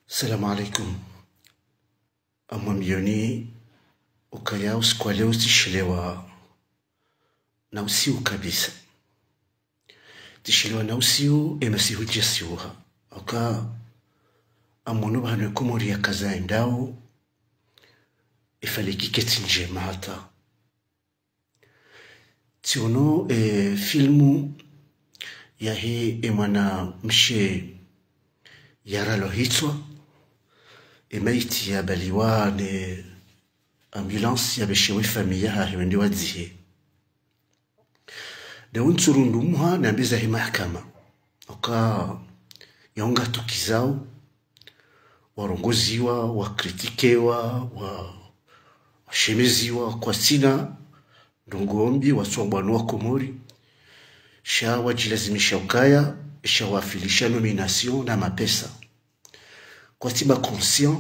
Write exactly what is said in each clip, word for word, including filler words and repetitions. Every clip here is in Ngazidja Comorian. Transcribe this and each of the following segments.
Salamu alaikum. Amwambioni ukaya usiku wa leo tsishelewa na usiu kabisa. Tsishelewa na usiu, emasihu djasiuha. Oka amono pvahanu Komori yakaza yendao, efaliki ketsi ndjema hata. Tsiono, eh, filmu yahe emwana mshe yaralwa hitswa, emaiti yabaliwa ne ambulance yabeshewe famiyi yahahe wende wadzihe. Nde untsurundu muha nambiza he mahakama. Oka yaunga tukizao, warongoziwa, wakritikewa, wa, washemeziwa, kwatsina ndrongoo mbi watsuwa bwanu wa Komori, sha wadjilazimisha ukaya, sha wafilisha nomination na mapesa. Kwatsi ba conscient,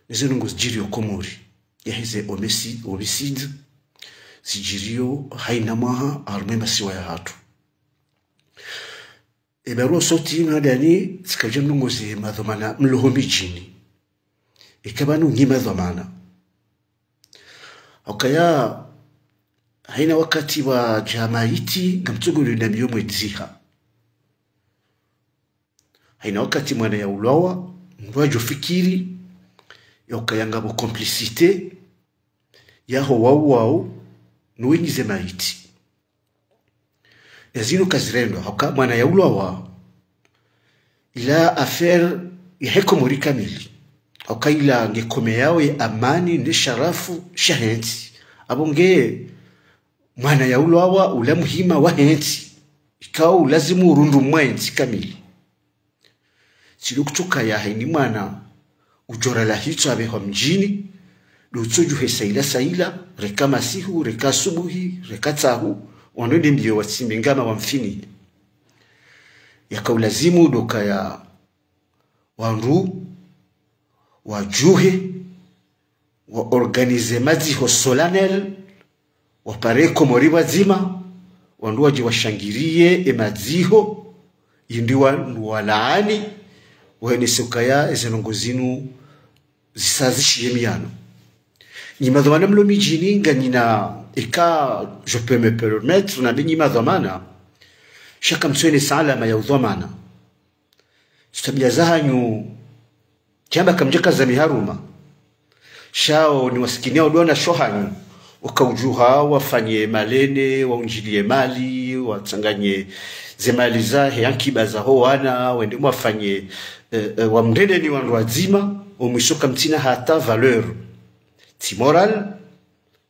neze ndrongoo zidjiriyo Komori, yaheze homicide, homicide, zidjiriyo haina mwaha, harumwa emasiwa yahatru. Ebarua sauti inu handani, tsikadja mlongoze madhwamana mloho midjini. Eka pvanu nyi madhwamana. Okaya, haina wakati wadja maiti, ngamtsongo lwenda miyo mwedziha. Haina wakati mwana yaulwawa, mndru adjofikiri, yokaya ngapvo complicité, yaho wau wau, nuwenyize maiti. Ezinu kazirendwa, hauka mwana yaulwawa, ila affaire yahe Komori kamili. Hauka ila ngekomeyao ye amani ne sharafu shahe ntsi. Apvo nge mwana yaulwawa ula muhima wahe ntsi. Ikao ulazimu urundu mwa entsi kamili. Tsi ndo kutsukaya haini mwana udjoralwa hitswa apvehwa mdjini, ndo utsodjuhe saila saila, reka masihu, reka asubuhi, reka tsahu, wandru wende mbiyo watsimbe ngama wamfinihe. Yaka ulazimu ndo ukaya wandru wadjuhe, wa organiser madziho solennel, wapare Komori pvwadzima, wandru wadje washangiriye emadziho, yindi wandru walaani, waenese ukaya eze ndrongoo zinu zisa zishiye miyano. Nyi madhwamana mlo midjini nganyina, eka je peux me permettre, nambe nyi madhwamana, sha kamtsuenesa alama ya udhwamana. Zitwabiya zahanyu, djamba kamdjakaza miharuma. Sha wo ni wasikini ya udwana sho hanyu. Wakaudjuha, wafanye malene, waundjiliye mali, watsanganye ze mali zahe, ankiba zaho wana, wende mwafanye, eh, eh, wamrende ni wandru wadzima, omwiso kamtsina hata valeur. Tsi moral,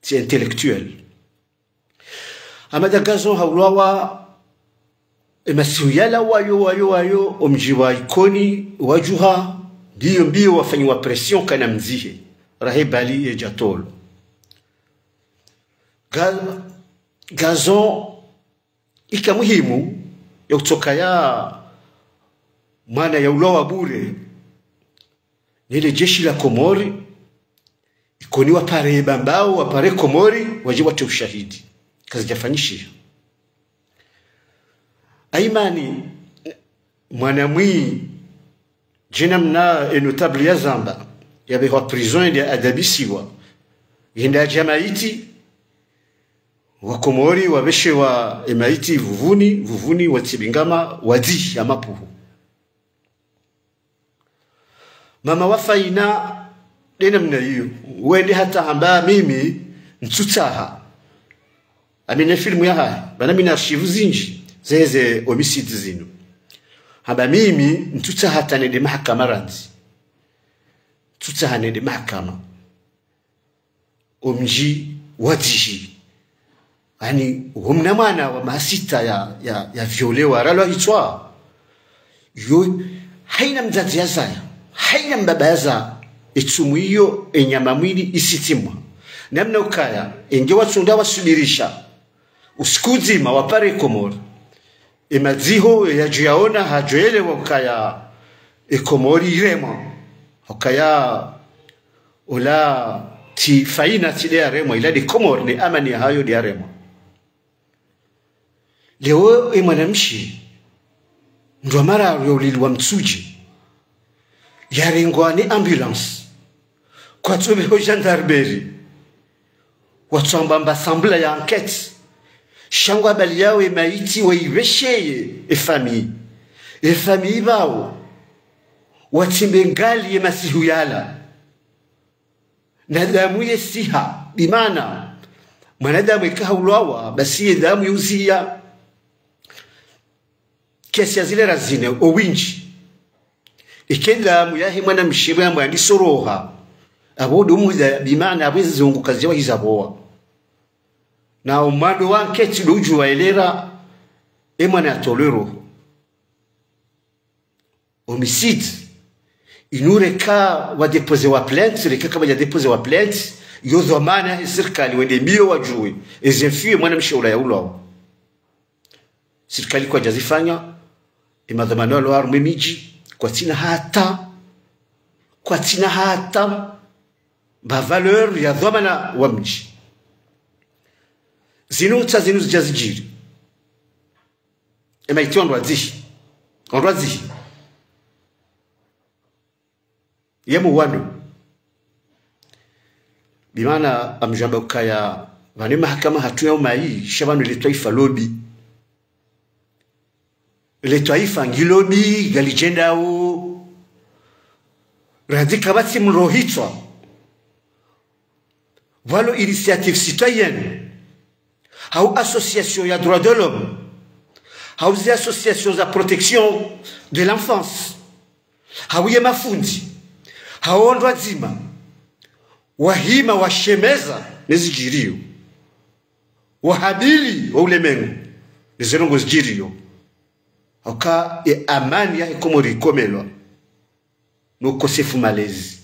tsi intellectuel. Amada Gazon haulwawa, emasihu yala wayo, wayo, wayo, omdji wa Ikoni, wadjuha, mbiyo, mbiyo, wafanyiwa pression kana mdzihe, rahe bali yedja tolwa. Ga-, Gazon, ika muhimu, ya kutsokaya mwana yaulwawa bure, nele jeshi la Komori, Ikoni wapare Bambao, wapare Komori, wadje watre ushahidi. Kazidjafanyishiha. Aimani, mwana mwi, djena mna e notable ya Zamba, yapvehwa prison yende adabisiwa, yende adja maiti, wa Komori, wapveshewa emaiti Vuvuni, Vuvuni, watsibe ngama, wadzi ya mapuhu. Mama wa Faina, dena mna iyo. Wende hata hamba mimi, ntsutsaha. Amina filmu yahahe. Bana mina archives zindji, zeze homicides zinu. Hamba mimi, ntsutsaha hata nende mahakama randzi. Ntsutsaha nende mahakama. Omdji wadzihi. Yaani, wo mna mwana wa maha sita ya, ya, ya violewa, ralwa hitswa. Yo, haina mdzadze yazaya, haina mbaba yazaya, etsumu iyo, enyama mwili isitsimwa. Namna ukaya, enge watsunda wasubirisha. Usiku udzima, wapare Komori. Emadziho, yadjo yaona, hadjo yelewa ukaya, e Komori iremwa. Ukaya, ola tsi Faina tsi nde yaremwa, ila nde Komori ne amani yahayo nde yaremwa. Leo e mwanamshe, mndru wa mararu ya ulili wa Mitsudje. yarengwa ne ambulance, kwatsu pveho gendarmerie, watsuamba mba sambula ya enquête, sha ngwabaliyawo ye maiti wayipvesheye ye famille. Ye famille pvao, watsimbe ngali ye masihu yala. Na damu yesiha, bimaana, mwanadamu eka haulwawa, basi ye damu yuziya. Kiasi ya zile razine, owindji. Eka ye damu yahe mwanamshe pvo yambo yandisoroha, apvo ndo muda, bimaana, apvo ezizungu kazidja wahiza pvowa. Na omwando wa enquête ndo udjo waelera, e mwana yatolwe roho. Homicide. Inu reka wadéposewa plainte, reka kapvadja déposewa plainte, yo dhwamana yahe sirikali wende mbio wadjuwe eze mfi ye mwanamshe ula yaulwawa. Sirikali kwadjazifanya, e madhwamana walo harumwa e midji, kwatsina hata, kwatsina hata mba valeur ya dhwamana wa mdji. Zinu tsa zinu zidja zidjiri. E maiti wandru wadzihi. Wandru wadzihi. Ye muwando. Bimaana ngamdjwamba ukaya pvanu mahakama hatru ya umayi, sha pvanu le twaifa lobi. Le twaifa ngilobi, ngalidjendao. Radhi kapvatsi mdru hitswa. Pvalo initiative citoyenne, hau association ya droits de l'homme, hau zi association za protection de l'enfance, hau ye mafundi, hau wandru wadzima, wahima washemeza ne zidjiriyo, wahabili wo ulemengu ne ze ndrongoo zidjiriyo. Hauka ye amani yahe Komori ikomelwa no ukosefu malezi.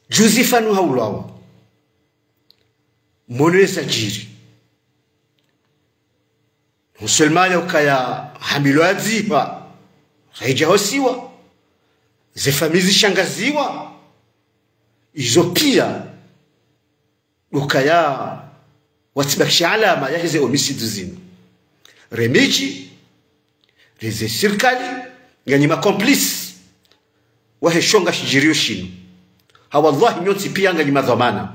Juzi pvanu haulwawa, mono yezadjiri. Non seulement yaukaya hambilwa adzipva, haidja hosiwa, ze famille zishangaziwa, izo pia ukaya watsibakisha alama yaheze homicide zinu. Re midji, reze sirikali, nganyi ma complices wahe shonga shidjiriyo shinu. Ha wallahi nyontsi pia nganyi madhwamana.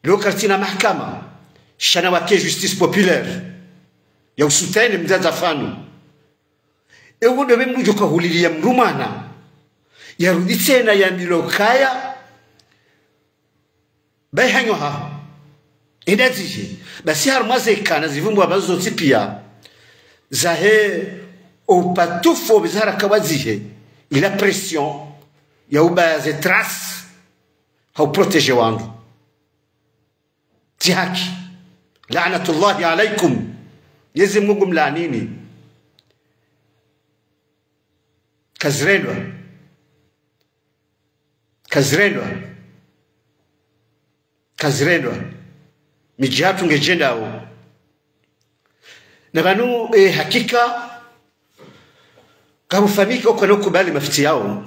Leo karitsina mahakama, sha na wake justice populaire ya usoutenir mdzadze pvanu. Ewo ndo pve mdru djo kahuliliya mdru mwana, yarudi tsena yambilwa ukaya bayi hanyo haho. Enda dzihe. Basi harumwa ze kana zipvumbwa pvazo zontsi pia, zahe opvatufu pviza haraka wadzihe, ila pression ya ubaya ze traces, ha uprotéger wandru. Tsi haki. Laanatullahi alaykum. Mwenyezi Mungu mlaanini. Kazirendwa. Kazirendwa. Kazirendwa. Midji hatru ngedjendao. Na pvanu, e, hakika, kapvufanyika ukana ukubali mafitsi yao.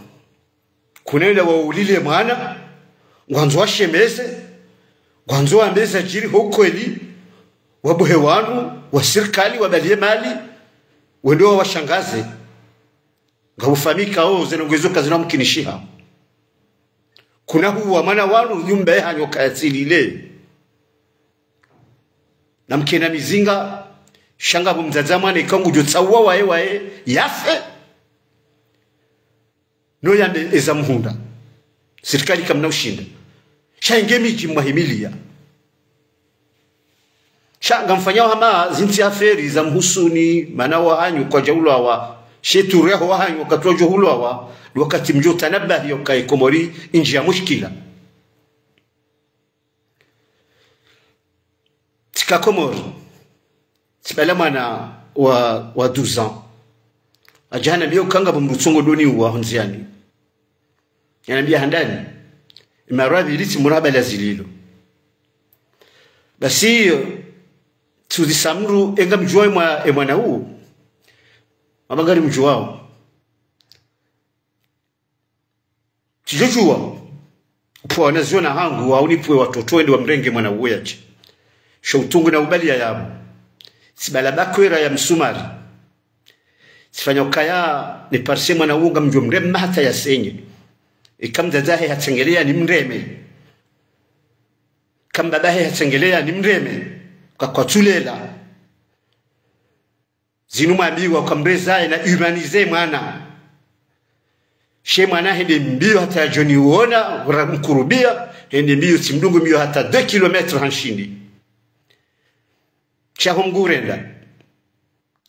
Kunenda waulile mwana, ngwandzo washemeze, ngwandzo wambe zadjiri ho ukweli, wabuhe wanu, wa sirikali, wabaliye mali, wende wawashangaze. Ngapvufanyika o, ze ndrongoo izo kazina mkinishiha. Kuna huwa mwana wanu nyumba ye hanyo kayatsilile. Na mkena mizinga, sha ngapvo mdzadze mwana ika ngudjo tsauwa waye waye, yafe. No yambe eza muhundra. Sirikali kamna ushinda. Sha inge midji mwahimiliya. Sha ngamfanyao hama zintsi affaires za mhusuni, mana wahanyu kwadja ulwawa. She turu yaho wahanyu wakati wadjo hulwawa, wakati mdjo tanabahi yoka ye Komori indji ya mushkila. Tsika Komori, tsibala mwana wa, wa douze ans. Hadja hanambiya ukaya ngapvo mdru tsongo doni uwa hondziani. Yanambiya handani. Imarwa pvili tsimona habari ya zililo. Basi, tsuzisa mdru enga mdjuwa emwa-, emwana uwo. Mabangari mdjuwao. Tsidjodjuwa, upvwa wanazioni hangu, waunipvwe watoto wende wamrenge mwana uwo yadje. Sho utungu na ubaliya yapvo. Tsibala bakwera ya msumari. Zifanya ukaya niparise mwana uwo ngamdjo mrema hata yasenye. Eka mdzadze wahe hatsengelea nimreme. Eka mbaba wahe hatsengelea nimreme. Ka kwatsulela. Zinu mwambiwa uka mdru ezaye na humaniser mwana. She mwana hende mbio hata yadjo niwona, ura mkurubia, hende mbio tsimdungu mbio hata deux kilomètres hanishindi. Sha ho mgu urenda.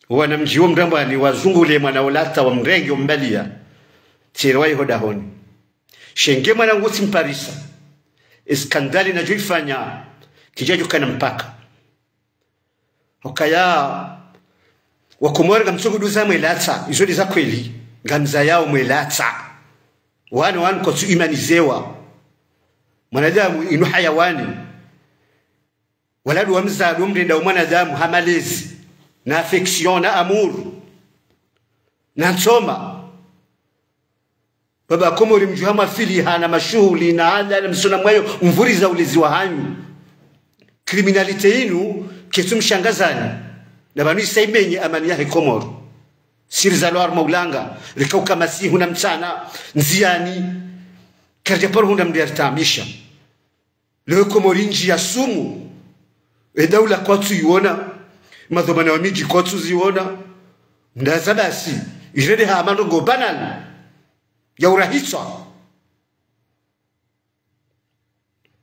Wana mdji wo Mrambwani wazungule mwana ola hata wamrenge wambalia. Tsere waye ho dahoni. She nge mwana ngu tsimparisa. Eskandali nadjo ifanya, kidjadjo kana mpaka. Ukaya, wakomori ngamtsohuduza mwelatsa, izo ndiza kweli, ngamzayao mwelatsa. Wanu wanu kwatsu humanisewa. Mwanadamu inu hayawani. Waladu wa mzadu mrenda wa mwanadamu ha malezi, na affection, na amour, na ntsoma. Baba Komori mdjuha mafili hana mashuhuli na handa na msona mwayo mvuriza ulezi wahanyu. Criminalité inu ketsu mshangazani. Na pvanu isa imenye amani yahe Komori. Siri za lwar maulanga, rikauka masihu na mtsana, ndziani, karidja paro hundra mdru yaritamisha. Leo Komori ndji ya sumu. E daula kwatsu iwona. Madhwamana wa midji kwatsu ziwona. Ndaza basi. Irende ha mandrongo banal. Ya urahitswa.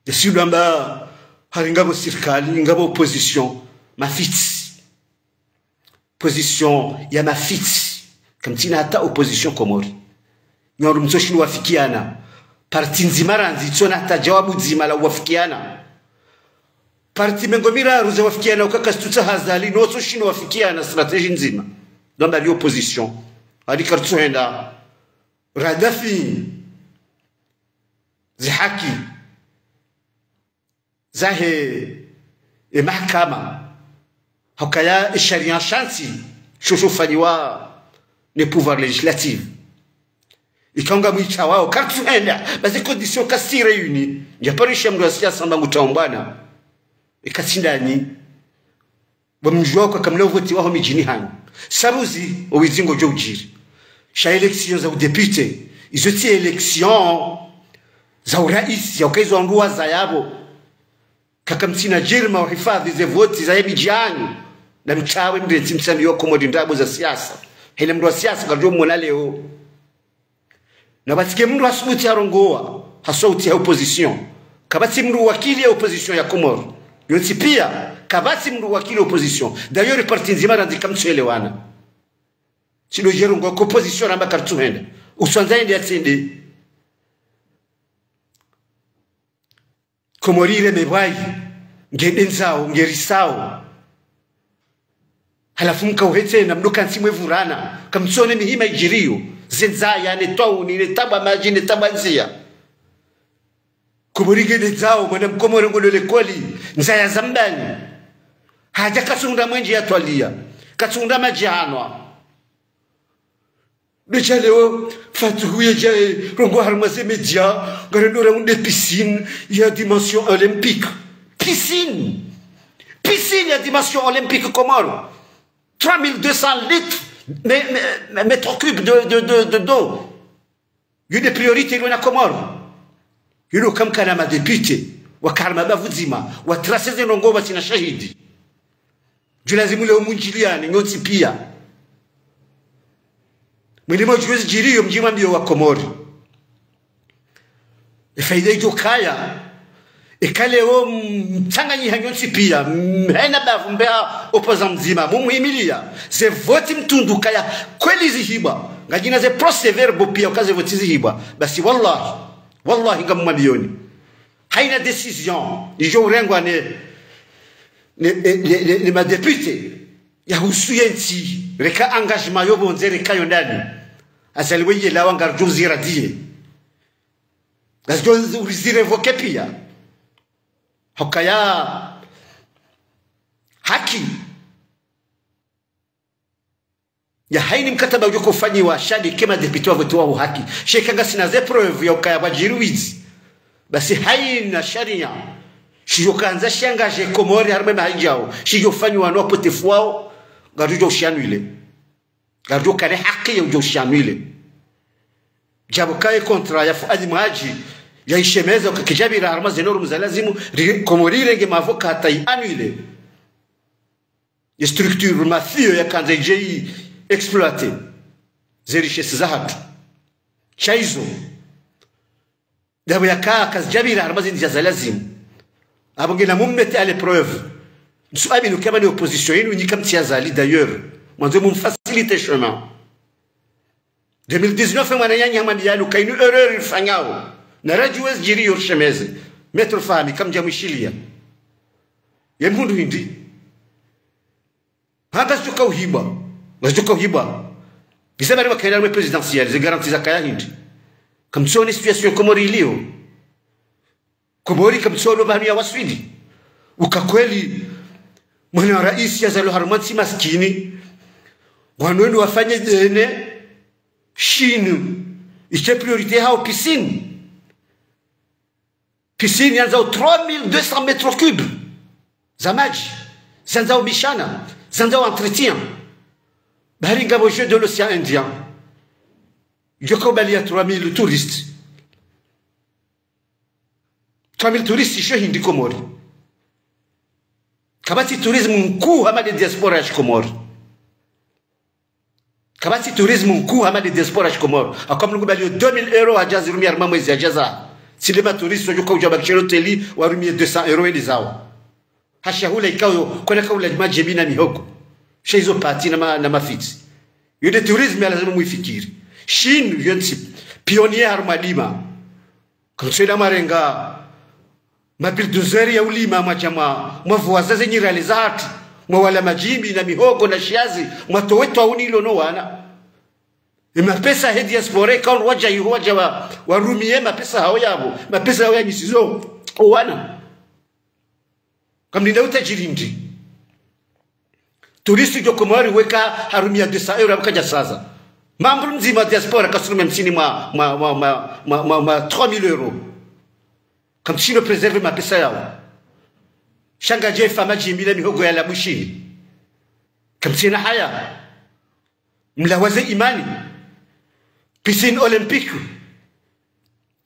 Yasiudwa amba hari ngapvo sirikali, ngapvo opposition. Mafitsi. Opposition ya mafitsi. Kamtsina hata opposition Komori. Nyi wandru mtsoshindwa wafikiana. Parti ndzima randzi, itsona hata djawabu dzima la wafikiana. Parti mengo miraru za wafikiana, ukaka situtsa hazali, no tsoshindwa wafikiana, stratégie ndzima. Ndo amba li opposition. Hadi kartsuhenda. Radafi. Zihaki. Zahe e mahakama, hukaya e sharia shantsi, shosho fanyiwa ne pouvoir législatif. Ikao ngamwitsa wao, kartsuhenda, basi condition kasi réuni, ndjaparisha mndru wa siasa mbangu taombwana. Ikatsi ndani, wamdjuwa uka kamna uvoti waho midjini hanyu. Saruzi, owidzingo djo udjiri. Sha élection za udéputé, izo tsi élection za urais, ya uka izo wandru wazayapvo. Kaka mtsina jirma uhifadhi ze voti za ye midji yanyu. Na mtsawe mdre tsi mtsambi yo Komori ndrabo za siasa. Hena mndru wa siasa kadjo mwona leo. Na pvatsike mndru hasubuti harongowa, haswa utsi ha opposition. Kapvatsi mndru wakili ya opposition ya Komori. Yontsi pia, kapvatsi mndru wakili opposition. D'ailleurs, parti ndzima randzi kamtsuelewana. Tsindo djerongowa ko opposition ramba kartsuhenda. Uswandza yende yatsende. Komori ireme pvwayi, ngende ndzao, ngerisao. Halafu mkauhe tsena, mdo kantsi mwevurana, kamtsone mihima idjiriyo, ze ndzaya, ne twauni, ne taabu ya madji, ne taabu ya ndzia. Komori ngende ndzao, mwana mkomori ngodo lekoli, ndzaya za mbani. Hadja katsunda mwenje ya twalia, katsunda madji hanwa. Déjà leo, Fatuhu yadja, eh, rongowa harumwa ze média, ngarendo raunde piscine ya dimension olympique. Piscine! Piscine ya dimension olympique Comores. Trois mille deux cents litres, mais, mais, mais mètres cubes de, de, de, de d'eau. Yo nde priorité ilo na Comores. Yo ndo kamkana madéputé, waka harumwa bavu dzima, watrase ze ndrongoo pvatsina shahidi. Djulazimu leo mundjiliane, nyontsi pia. Mwilimo djuzi djiriyo mdji mwambiyo wa Komori. E faida idjo kaya, eka leo mtsanganyiha nyontsi pia, mhena bavu mbeha opposant mdzima, mumuhimilia, ze voti mtrundru kaya, kweli zihibwa, ngadjina ze procès-verbal pia uka ze voti zihibwa, basi wallahi, wallahi ngamumwambiyoni. Haina décision idjo urengwa ne, ne, ne, ne, ne, ne madéputé yahusu yentsi, reka engagement yo pvondze reka yo ndani. Azali weye lawa ngaridjo ziradiye. Ngaridjo zi-, urizirevoke pia. Hukaya haki. Ya haini mkataba udjo ufanyiwa, sha ndeke madéputé wavotiwa ho haki. Sha eka ngasina ze preuve ya ukaya pvwadjiri widzi. Basi haina sharia shidjo kandza shiangadje Komori harumwa maha idjao. Shidjo fanyiwa no wapotefu wao, ngaridjo ushianwile. Ngaridjo kana haki ya udjo ushanwile. Djapvo kaye contrat ya Fuadi Mhadji, ya ishemeza uka kidjapvira harumwa ze normes za lazimu, ri-, Komori irenge mavoka hata i annulé. Ye structure mafieux yakandza idje i exploiter ze richesses zahatru. Sha izo. Djapvo yaka kazidjapvira harumwa ze ndzia za lazimu. Apvo ngena mummettre à l'épreuve. Ntsu amini uka pvanu opposition yinu nyi kamtsi Azali d'ailleurs. Mwandzo mumfaciliter chemin. Deux mille dix-neuf mwananyangu hamwambiya ukaya inu erreur irifanyao. Na radjuwa zidjiri yo rishemeze. Maître Fahmi, kamdja mwishiliya. Ye mhundru hindri. Hanga zidjoka uhibwa. Ngazidjoka uhibwa. Bisa bari wakaenda harumwa présidentielle, ze garanties zakaya hindri. Kamtsione situation Komori iliyo. Komori kamtsione pvanu yawaswili. Uka kweli, mwana wa raisi yazalwa harumwa ntsi maskini. Wanu wende wafanye dene. Chine. Ishe priorité hawo piscine. Piscine yandzao trois mille deux cents mètres cubes za madji, zandzao mishana, zandzao entretien. Bahari ngapvo Jeux de l'océan Indien. Yo kaubaliya trois mille touristes. Trois mille touristes isho hindri Komori. Kapvatsi tourisme nkuu hama le diaspora ya shiKomori. Kapvatsi tourisme nkuu hama le diaspora ya shiKomori. Haka mndru ngubaliyo deux mille euros hadja zirumiye harumwa mwezi hadja zaha. Tsi le ma touristes wadjoka udja bakishe hoteli warumiye deux cents euros wende zawo. Ha shahula ikao kwana kaula madjimbi na mihogo. Sha izo pati na ma-, na mafitsi. Yo nde tourisme ya lazimu mwifikiri. Chine, yo ntsi pionnier harumwa dima. Kamtsiona mwarenga ma bulldozer ya ulima mwadja mwa, mwavua ze nyirale zahatru, mwawala madjimbi na mihogo na shiazi, mwatowe twauni ilo no wana. Ye mapesa he diaspora, ikao wadja iho wadja wa, warumiye mapesa hawo yapvo, mapesa hawo yanyisizo, o wana. Kamlinda utajiri ndri. Touriste djo Komori weka harumiya deux cents euros apvo kadja saza. Membre mdzima diaspora kasurumiya mtsini mwa, mwa, mwa trois mille euros. Kamtsino préserver mapesa yawo. Sha ngadje fa madjimbi na mihogo yala Bushini. Kamtsina haya. Mlawaze imani. Piscine olympique.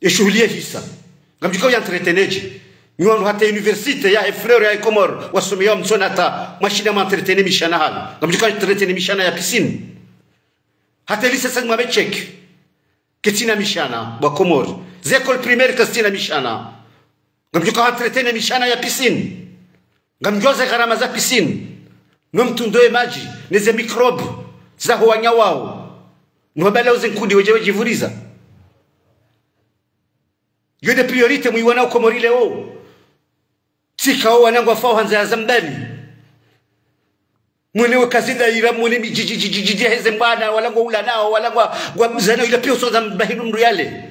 Ye shuhuli ye hisa. Ngamdjuka uya entretenir dje. Nyi wanu hata université ya fleur ya Komori, wasomeya mtsona hata mwashinda mwa entretenir mishana hali. Ngamdjuka entretenir mishana ya piscine. Hata lycée Saint Mabe Tchèque. Ketsina mishana, bo Wakomori. Ze école primaire kazitsina mishana. Ngamdjuka entretenir mishana ya piscine. Ngamdjuwa ze gharama za piscine. No mtrundo ye madji, ne ze microbes, za ho wanya wawo. No wabala uze nkudi wedje wedjivuriza. Yo nde priorité mwiwana Komori leo. Tsika wo wana ngwafao handza ya zambani. Mwene we kazi daira, mwene midjidjidjidji heze mbwana, wala ngwa ula nao, wala ngwa, ngwa mzana, ila piya usonza mbahinu mndru yale.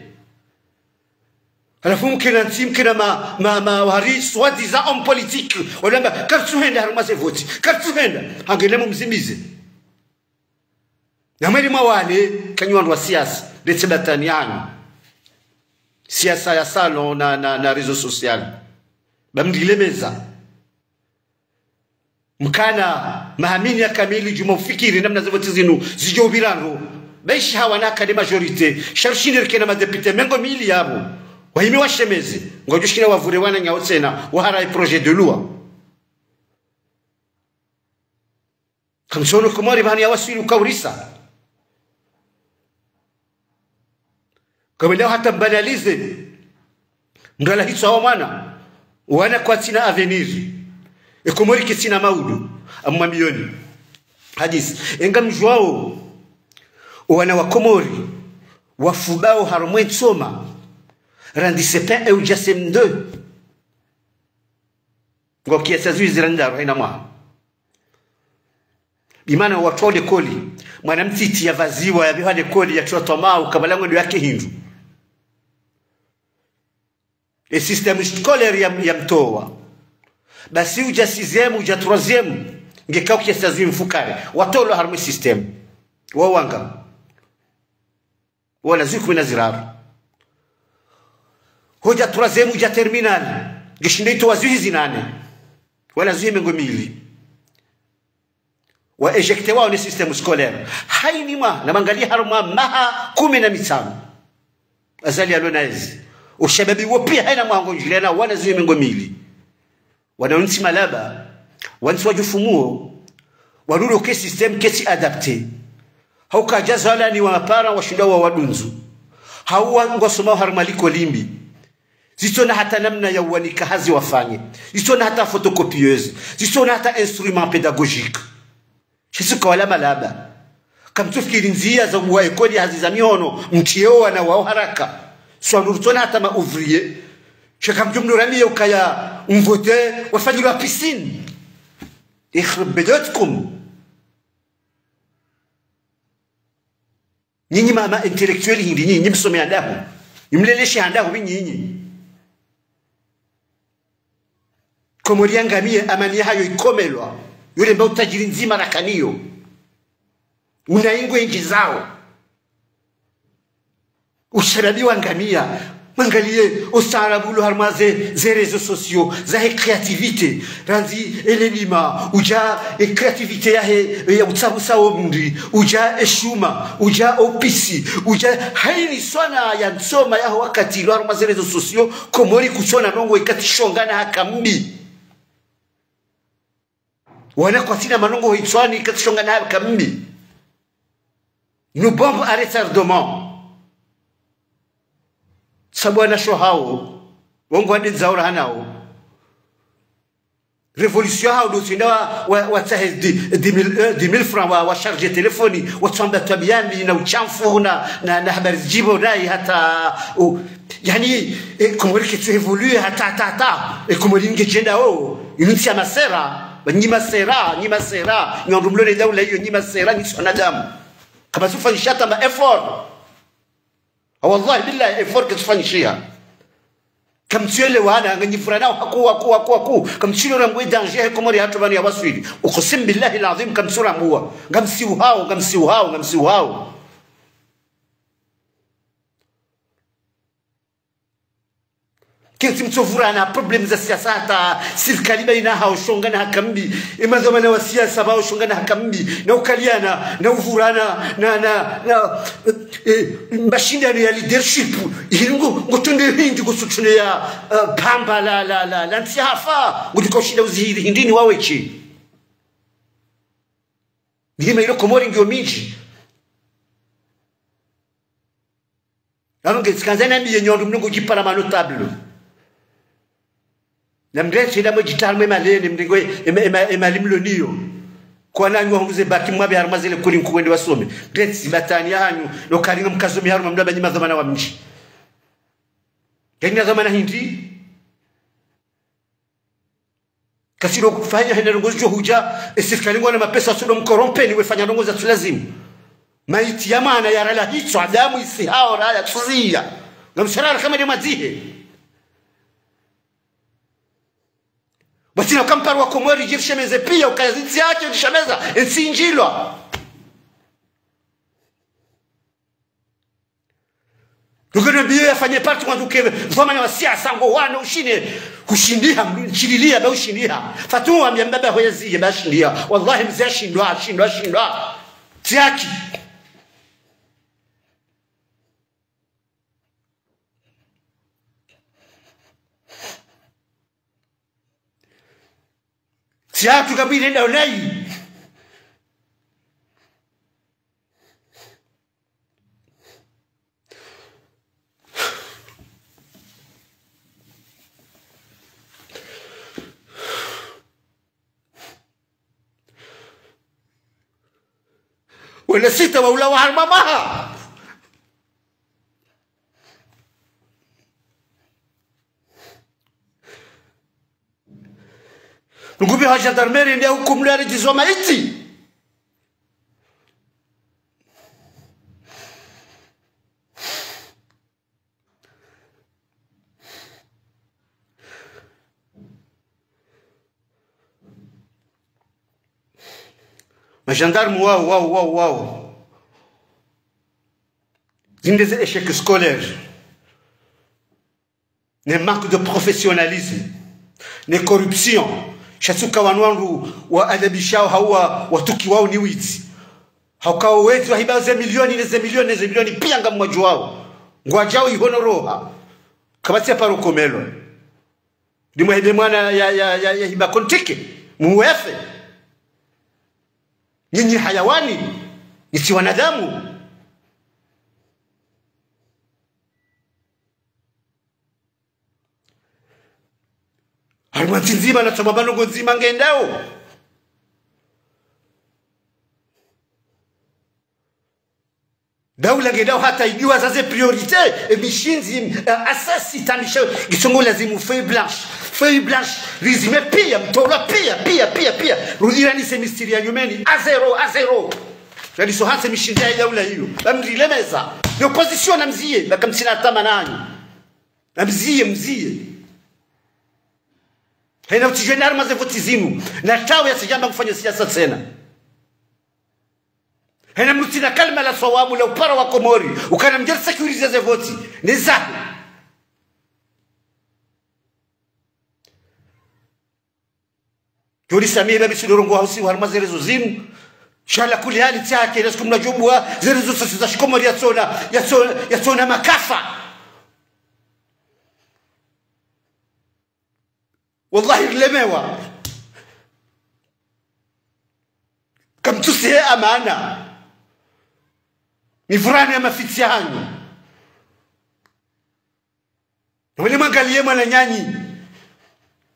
Halafu mkena ntsi, mkena ma, ma, ma, wari, soi-disant homme politique. Walamba, karitsuhenda harumwa ze voti. Karitsuhenda. Hangelemo mzimize. Na mweli mwa wale, kanyi wandru wa siasa, letse batani yanyu. Siasa ya salon na, na, na réseau social. Ba mndile meza. Mkana mahamini ya kamili djuma ufikiri namna ze voti zinu zidjo upvira ndro. Baishi hawa na kade majorité. Sha rushindi rikena madéputé mengo mili yapvo. Wahimi washemeze. Ngodjo shinda wavure wananyawo tsena. Wahara ye projet de loi. Kamtsono Komori pvahanu yawaswili ukaurisa. Kamwenda hata mbanalize. Mndru ala hitswa wa mwana. Wana kwatsina avenir. Ye Komori ketsina maudu. Amwambiyoni. Hadisi. Engamdjuwao. Wana wa Komori. Wafubao harumwa ye nsoma. Randzi C P un eudja C M deux. Ngo kiasi ya zwizi randzi ndraru hayina mwaha. Bimana watru wa likoli. Mwana mtiti yapvaziwa yapvehwa likoli yatulwa twamau kabla ngwendo yake hindru. Ye système scolaire ya, yamtowa. Basi udja sixième, udja troisième. Ngekao kiasi ya zwizi mfukare. Watolwa harumwa ye système. Wawanga. Wala zwizi kume na ziraru. Hodja troisième, hodja terminale. Ngeshinde itowa zwizi zinane. Wala zwizi mengo mili. Wa éjecté wao ne système scolaire. Hayina mwaha, na mwangalie harumwa maha kumi na mitsanu. Azali yalo na ezi. Ushababi wo piya hayina mwaha ngondjiliyana wana zihwi mengo mili. Wana wontsi malaba, wontsi wadjufumuo, warudi ke système ketsi adapté. Hauka djazalani wa mapara washindwa wawadunzu. Hau wa ngwasomao harumwa likoli mbi. Zitsona hata namna ya uwanika hazi wafanye. Zitsona hata photocopieuse. Zitsona hata instrument pédagogique. Shisuka wala malaba. Kamtsufikiri ndziya za uwa ekoli hazi za mihono, mtiye wo wana wao haraka. Swa nuru tsona hata ma ouvrier. Sha kamtsu mnuramiye ukaya mvote wafanyilwa piscine. Ikhrib beyotkum. Nyinyi ma, ma intellectuel hindri, nyinyi msome handahu. Mleleshe handahu bi nyinyi. Komori yangamiye, amani yahayo ikomelwa. Yule mba utajiri ndzima rakaniyo. Una ingwe ndji zao. Ushababi wangamiya. Mwangaliye ustaarabu ulo harumwa ze, ze réseaux sociaux, zahe créativité. Randzi elelima, udja e créativité yahe, e ya utsabusa wo mndri, udja eshuma, udja opisi, udja hayina swana ya ntsoma yaho wakati ilo harumwa ze réseaux sociaux, Komori kutsona ndrongoo ikatsi shongana haka mbi. Wana kwatsina mandrongoo hitswani ikatsi shongana haka mbi. Une bombe à retardement. Sabu wana sho hao, wongo wandendza ora hanao. Révolution hao ndo tsinda wa, wa, watsahe dix, dix mille, euh, dix mille francs wa, wa charge téléphone, watsamba twabiya mbi na ushamfu na, na, na habari zidjibo nayi hata, o, yani, e, Komori ketsu évoluer hata, hata, hata. E, Komori ngedjenda o, inu ntsi ya masera, ba nyi masera, nyi masera, nyi wandru mlo ne daula iyo, nyi masera, nyi tsi wanadamu. Kamtsu fanyisha hata ma effort. Ah, wallahi billahi, effort ketsu fanyishiha. Kamtsu elewana, nganyi vurana haku, haku, haku, haku. Kamtsu ilo rambua danger he Komori hatru pvanu ya waswili. Uqsim billahi al-azim, kamtsu rambua. Ngamsiuhao, ngamsiuhao, ngamsiuhao. Ketsi mtso vurana problème za siasa hata sirikali bayina hao shongana haka mbi. Ema dhwamana wa siasa pvao shongana haka mbi. Na ukaliyana, na uvurana, na, na, na, eh, mashindano ya leadership. Hindri ngo, ngo tronde hindri ngo sutune ya, eh, pamba la, la, la, la ntsi hafa. Ngo djika ushinda uzihiri hindri ni wawe tsi. Ndima ilo Komori ngiyo mindji. Ano nge tsikandza nambiye nyi wandru mlo ngo djipara ma notable. Na mrentsi nda mwe djitara mwe malene, mrenge ema, ema, ema limlo niyo. Kwana nyi wahunguze bac mwapve harumwa zile likoli nkuu wende wasome. Mrentsi batwani yahanyu, no karinga mkazo mi harumwa mdru amba nyi madhwamana wa mdji. Nganyi madhwamana hindri? Kasiro kufanya hena ndrongoo zidjo hudja, e sirikali ngwana mapesa sudo mkorompeni wefanya ndrongoo zatsu lazimu. Maiti ya mwana ya rala hitswa, damu isihao rala tsuziya. Ngamsharara hama nde madzihe. Basi na kampara wa Komori djirishemeze piya, ukaya zintsi yake djishemeza, entsi indjilwa. Ndugu nambiye yafanye parti wandzo ke, dhwamana wa siasa ngo wana ushinde, hushindiha, mshililia ba ushindiha. Fatuma wambia mbaba ho yaziye ba shindiha. Wallahi mze ashindwa, ashindwa, ashindwa. Tsiaki. Tsiatu kabili nda unayi. Wala sita wa ulawa harumwa maha. Ngubi ha gendarmerie nde hukumu lari djizo maiti. Ma gendarme wao, wao, wao, wao. Zinde ze échec scolaire. Ne manque de professionnalisme. Ne corruption. Sha tsi uka wanu wandru waadhabishao hau wa, watukiwao ni wedzi. Hauka wedzi wahiba ze milioni, ne ze milioni, ne ze milioni, piya ngamwadjuwao. Ngwadjao iho no roha. Kapvatsi ya paro komelwa. Limwahibe mwana ya, ya, ya, yahiba kontike. Muwefe. Nyinyi hayawani. Nyi tsi wanadamu. Harimwa ntsi ndzima na tsoma pvanu ngo ndzima ngendao. Daula ngendao hata idjuwa za ze priorité, e mishindzi, e asasi tamisha, ngisongo lazimu feuille blanche, feuille blanche, rizime piya, mtolwa piya, piya, piya, piya, rudiranise mistiri ya nyumeni, à zéro, à zéro. Radiso hantsi mishindzi ya daula iyo, bamrilemeza, ni opposition na mziye, baka mtsina tama nanyu. Na mziye, mziye. Hena utsidjwe na harumwa ze voti zinu. Na tawe ya sidjamba kufanya siasa tsena. Hena mtsina kalima la swawabu la upara wa Komori. Ukana mdjeri sécuriser ze voti. Ne zahe. Djori samihi ba bitsi dorongo hausi harumwa ze réseaux zinu. Sha ala kuli hali tsake, la siku mnadjobua, ze réseaux sociaux za shikomori yatsona, yatsona, yatsona makafa. Wallahi rilemewa. Kamtsusihe amana. Mivurani ya mafitsi hanyu. Mwende mwangaliye mwananyanyi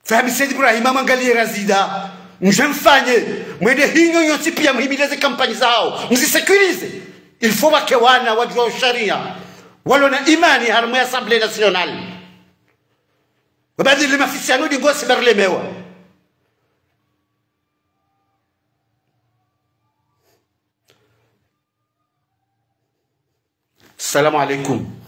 Fahmi Said Ibrahim, mwangaliye Razida. Mdje mfanye. Mwende hinyo nyontsi piya muhimilize kampanyi zawo. Mzi sécuriser. Il faut wake wana wadjuwa sharia. Walo na imani harumwa Assemblée Nationale. Wabadili mafitsi yanu dingosi barilemewa. Assalamu alaikum.